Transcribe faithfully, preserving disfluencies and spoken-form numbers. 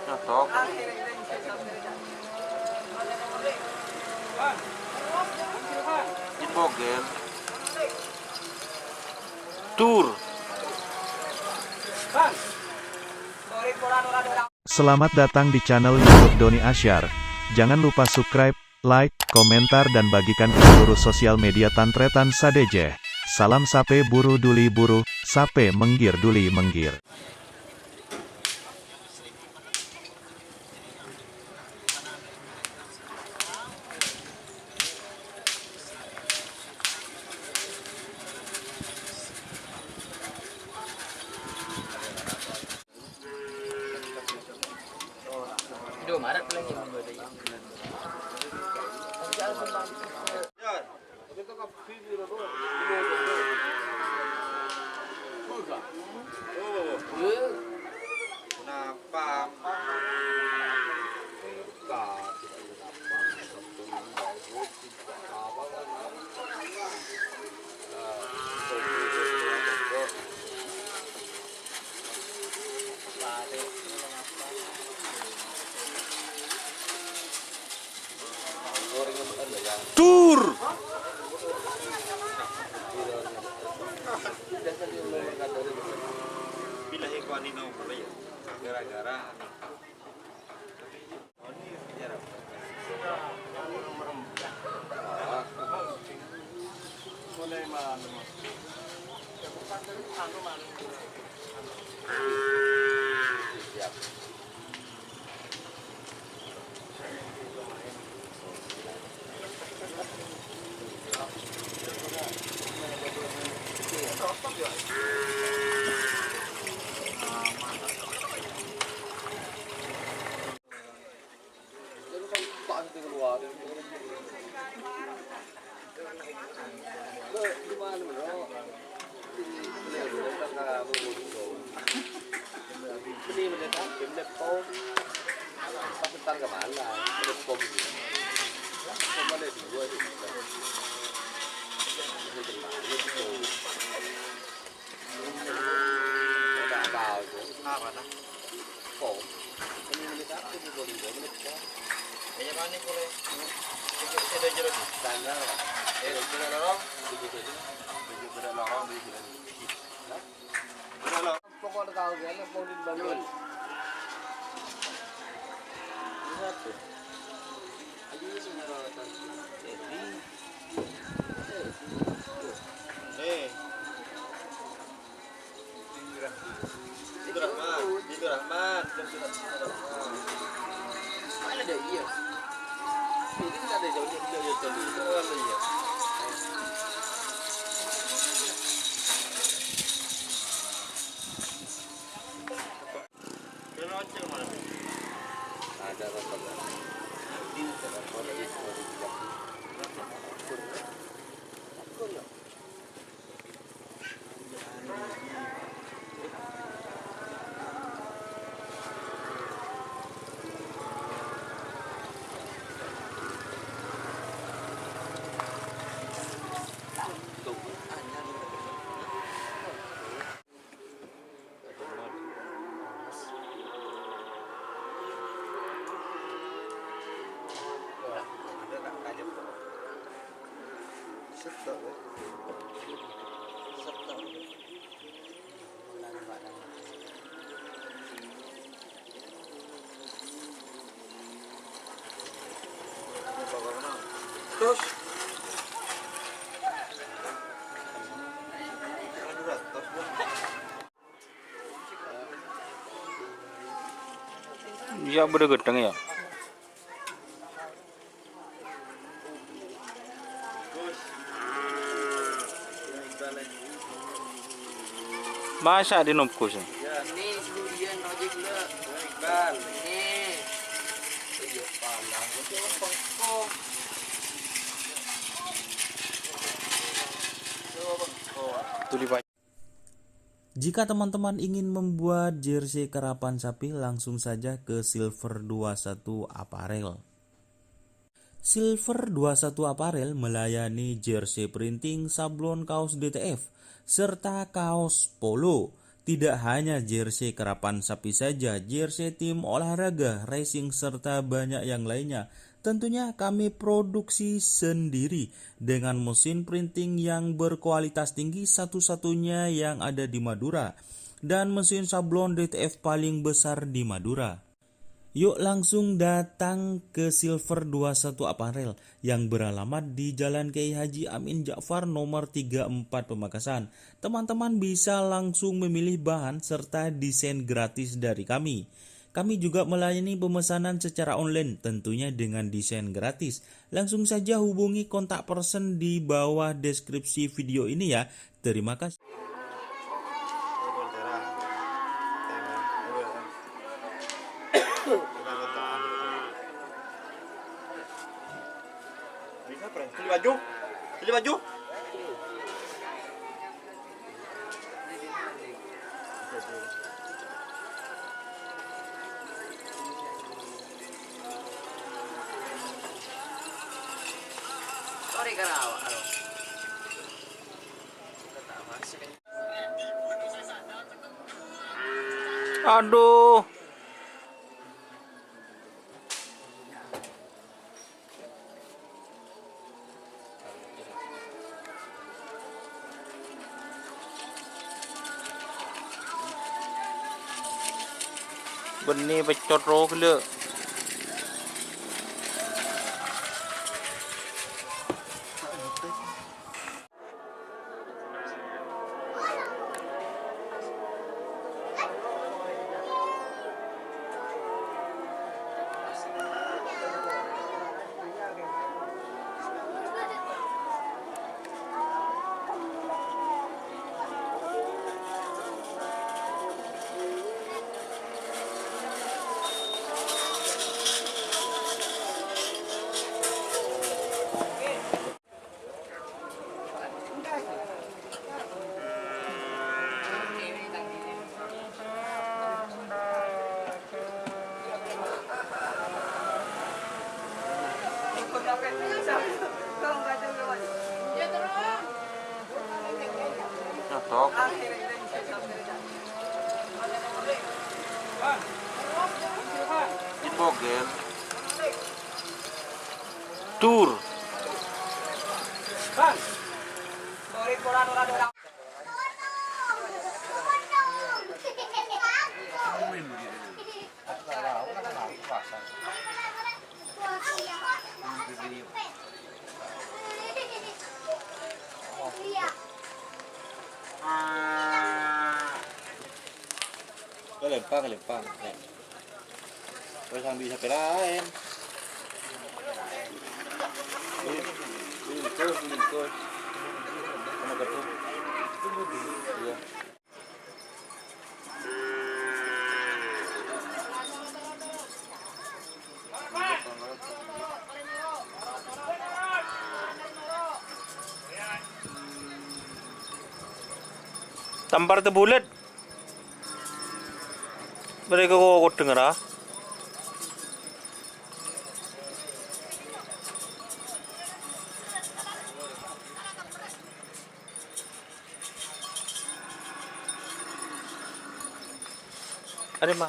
Cocok. Ipogel. Tur. Selamat datang di channel YouTube Doni Asyar. Jangan lupa subscribe, like, komentar, dan bagikan ke seluruh sosial media tan-tarètan sadhâjâ. Salam sapè buru dhuli buru, sapè mèngghir dhuli mèngghir. Tur. Billahi, ku ani nomor ya. Gara-gara ani. Apa, nah? Kok? Ini menit apa ini, boleh dua menit, kan? Kayaknya panik, boleh. Itu, itu ada jeruk. Sana. Eh, bener, lorong. Bener, bener, lorong, bener, bener. Hah? Bener, lorong. Pokoknya tahu, kan? Mau di Bandung. Ini satu. Ayo, sini, lorong. Eh, ini. Eh. Abdurrahman, Abdurrahman, Abdurrahman. Mana dia? Iya. Ini nggak ada jauh-jauh, jauh-jauh. Itu orang dia. Terus. Iyâ, bâdâ ghâddhâng, yâ. Masa' di nobkus? Ini durian, ojek, Mbak. Iqbal. Ini. Itu di Jika teman-teman ingin membuat jersey karapan sapi, langsung saja ke Silver dua satu Apparel. Silver dua satu Apparel melayani jersey printing, sablon kaos D T F, serta kaos polo. Tidak hanya jersey karapan sapi saja, jersey tim olahraga, racing, serta banyak yang lainnya. Tentunya kami produksi sendiri dengan mesin printing yang berkualitas tinggi, satu-satunya yang ada di Madura, dan mesin sablon D T F paling besar di Madura. Yuk langsung datang ke Silver dua satu Apparel yang beralamat di Jalan Kiai Haji Amin Ja'far nomor tiga empat Pamekasan. Teman-teman bisa langsung memilih bahan serta desain gratis dari kami. Kami juga melayani pemesanan secara online, tentunya dengan desain gratis. Langsung saja hubungi kontak person di bawah deskripsi video ini ya. Terima kasih. Bisa, Pre. Pilih baju. Pilih baju. Sorry, Karawa. Aduh. Bânnè peccot rowa ghellâ'. Nyotok. Ipogen. Tur. Kalempang, kalempang. Nih. Terus ambil sapi lain. Ini, ini, terus, ini, terus. Sama gedung. Iya. Tampar tebulet. Mereka kok, kok denger, ah? Ada, Ma.